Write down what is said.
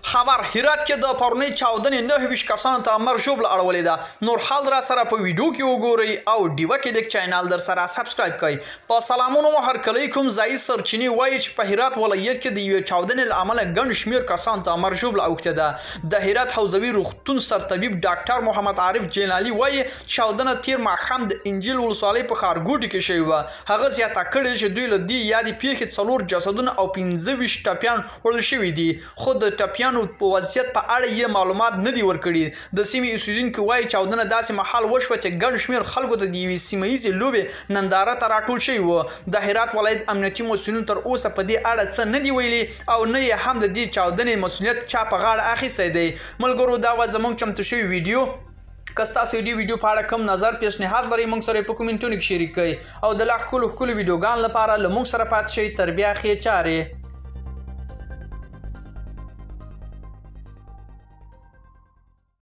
خبر، هرات کې د پرونۍ چاودنې 29 کسانو ته مرګ ژوبله اړولې ده. نور حال را سره په ویډیو کې وګورئ او ډیوه کلیک چینل در سره subscribe کړئ. په سلامونو مو هرکلی کوم. ځایي سرچینې وایي چې په هرات ولایت کې د یوې چاودنې له امله ګڼ شمېر کسانو ته مرګ ژوبله اوښتې ده. د هرات حوزوي روغتون سرطبیب ډاکټر محمد عارف جلالی وایي چاودنه تېر ماښام د انجیل ولسوالۍ په ښارګوټي کې شوې وه. هغه زیاته کړې چې دوی له دې یادې پېښې 4 جسدونه او 25 ټپیان وړل شوي دي، خو د ټپیانو په وضعیت په اړه یې معلومات نه دي ورکړي. د سیمې اوسېدونکي وایي چاودنه داسې مهال وشوه چې ګڼ شمېر خلکو ته د یوې سیمه ییزې لوبې ننداره ته راټول شوي وو. د هرات ولایت امنیتي مسؤلینو تر اوسه په دې اړه څه نه دي ویلي او نه یې هم د دې چاودنې مسؤلیت چا په غاړه اخیستی دی. ملګرو، دا وه زموږ چمتو شوې ویډیو. که ستاسو د دې ویډیو په اړه کوم نظر پیشنهاد لرئ، موږ سره په کومنټونو کې شریک کړئ او د لا ښکلو ښکلو ویډیوګانو لپاره له موږ سره پاتې شئ. تر بیا ښې چارې.